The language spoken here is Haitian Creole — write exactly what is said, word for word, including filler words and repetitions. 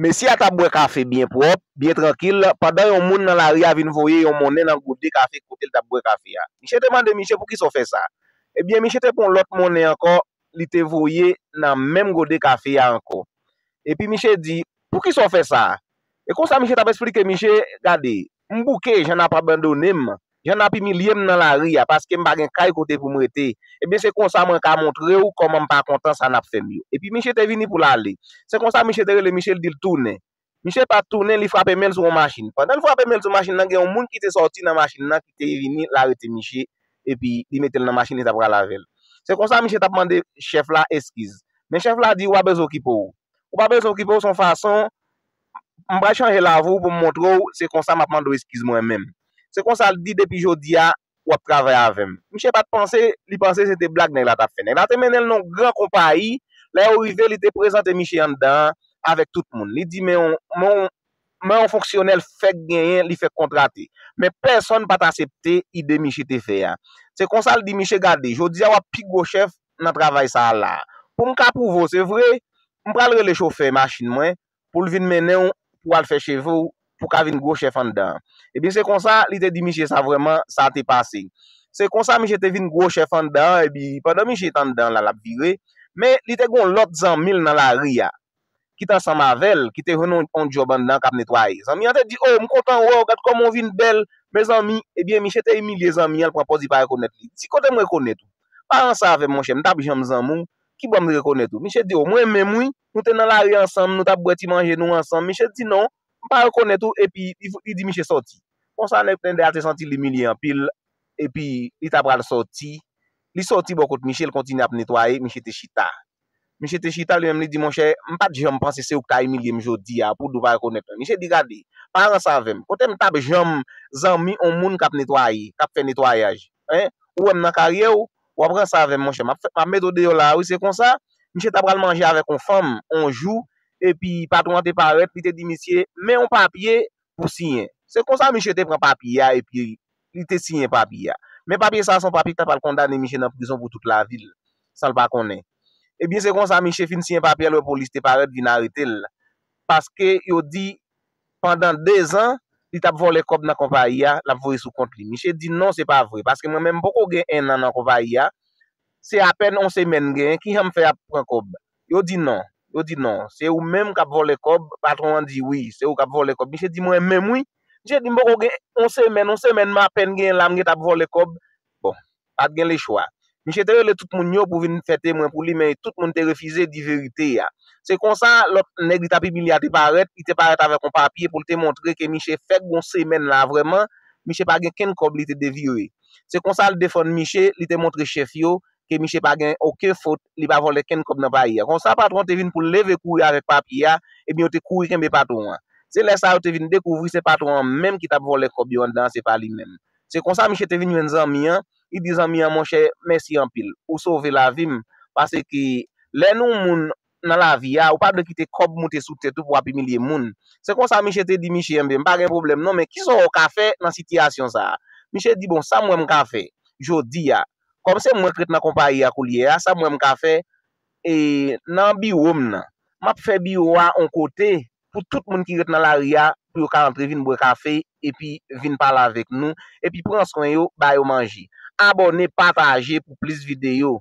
Mesye a t ap bwè kafe byen pwòp, byen trankil, pandan yon moun nan lari a vin voye yon monnen nan gode kafe kote l t ap bwè kafe a. Misye te mande misye poukisa w fè sa. Ebyen, misye te pran yon lòt monnen ankò, li te voye nan menm gode kafe a ankò. Epi misye di, poukisa w fè sa? E konsa misye t ap esplike misye, gade, m bouke, Jan ap abandone m, Jan ap imilye m nan lari a, paske m pa gen kay kote pou m rete. Ebyen, se konsa mwen ka montre w kòman m pa kontan sa n ap fè m yo. Epi misye te vini pou l ale. Se konsa misye te rele misye, l di l tounen. Misye pa t tounen, li frape men l sou yon machin. Pandan l frape men l sou machin nan, gen yon moun ki te sòti nan machin nan, ki te vini, l arete misye, epi li mete l nan machin, li t ap pral avè l. Se konsa misye t ap mande chèf la eskiz. Men chèf la di, w pa bezwen okipe w. Ou pa bezwen okipe w, se yon fason, m pral chanje lavi w pou m montre w, se konsa m ap mande w eskiz mwen menm. Se konsa l di, depi jodi a, w ap travay avè m. Misye pa t panse, li panse se te blag nèg la t ap fè. Nèg la te mennen l nan yon gran konpayi, lè yo rive, li te prezante misye anndan an avèk tout moun. Li di, men yon, men yon, men yon fonksyonè l fèk genyen, li fèk kontrate. Men pèsonn pa t asepte ide misye te fè a. Se konsa l di misye, gade, jodi a w ap pi gwo chèf nan travay sa a la. Pou m ka pwouve w se vre, m pral rele chofè machin mwen pou l vin mennen w, pou w al fè cheve w, pou w ka vin gwo chèf anndan an. Ebyen, se konsa, li te di misye sa vrèman, sa te pase. Se konsa, misye te vin gwo chèf anndan an, epi pandan misye t anndan an la, l ap vire, men li te gen yon lòt zanmi l nan lari a, ki t ansanm avè l, ki te jwenn yon, yon djòb anndan an k ap netwaye. Zanmi an te di, o, m kontan wè w, gad kòman w vin bèl, mezanmi. Ebyen, misye te imilye zanmi an, l pran pòz li pa rekonèt li. Di, kote m rekonèt ou? Pa ranse avè m, monchè, m t ap janm zanmi w, ki bò m te rekonèt ou? Misye di, o, mwen menm wi, nou te nan lari ansanm, nou t ap bwè ti manje nou ansanm. Misye di, non, m pa rekonèt ou, epi li, li di misye sòti. Konsa, nèg, nèg la te santi l imilye anpil, epi li ta pral sòti. Li sòti bò kot misye, l kontinye ap netwaye, misye te chita. Misye te chita, li menm li di, monchè, m pa t janm panse se ou k ta imilye m jodi a, pou w di w pa rekonèt mwen. Misye di, gade, pa ranse avè m. Kote m t ap janm zanmi yon moun k ap netwaye, k ap fè netwayaj? Hein? Ou wè m nan karyè w, w ap ranse avè m, monchè. M ap fè, m ap mete w deyò la, wi, se konsa. Misye ta pral manje avèk yon fanm, yon jou, epi patwon an te parèt, li te di misye, men yon papye pou siyen. Se konsa misye te pran papye a, epi li te siyen papye a. Men papye sa a, se yon papye ki ta pral kondane misye nan prizon pou tout lavi l, san l pa konnen. Ebyen, se konsa misye fin siyen papye a, lè polis te parèt, vin arete l. Paske yo di, pandan dezan, li t ap vòlè kòb nan konpayi a, l ap voye sou kont li. Misye di, non, se pa vre, paske mwen menm, m poko gen ennan nan konpayi a, se apèn yon semèn m genyen, kijan m fè ap pran kòb? Yo di non, yo di non, se ou menm k ap vòlè kòb, patwon an di wi, se ou k ap vòlè kòb. Misye di, mwen menm wi. Misye di, m poko gen yon semèn, yon semèn m apèn genyen la, m gentan ap vòlè kòb. Bon, pa t gen lechwa. Misye te rele tout moun yo pou vin fè temwen pou li, men tout moun te refize di verite a. Se konsa, lòt nèg li t ap imilye a te parèt, li te parèt avèk yon papye pou l te montre ke misye fèk gon semèn la vrèman, misye pa gen kenn kòb li te devire. Se konsa l defann misye, li te montre chèf yo ke misye pa gen okenn fot, li pa vòlè kenn kòb nan payi a. Konsa patwon te vin pou l leve kouri avèk papye a, ebyen yo te kouri kenbe patwon an. Se lè sa yo te vin dekouvri se patwon an menm ki t ap vòlè kòb yo anndan an, se pa li menm. Se konsa misye te vin jwenn zanmi an, li di zanmi an, monchè, mèsi anpil. Ou sove lavi m. Paske lè nou moun nan lavi a, ou pa dwe kite kòb moute sou tèt ou pou w ap imilye moun. Se konsa misye te di misye, enben, m pa gen pwoblèm non, men kisa w ka fè nan sitiyasyon sa a? Misye di, bon, sa m wè m ka fè jodi a, kòm se mwen k ret nan konpayi a koulye a, sa m wè m ka fè, e, nan biwo m nan, m ap fè biwo a yon kote pou tout moun ki ret nan lari a, pou yo ka antre vin bwè kafe, epi vin pale avèk nou, epi pran swen yo, ba yo manje. Abòne, pataje pou plis videyo.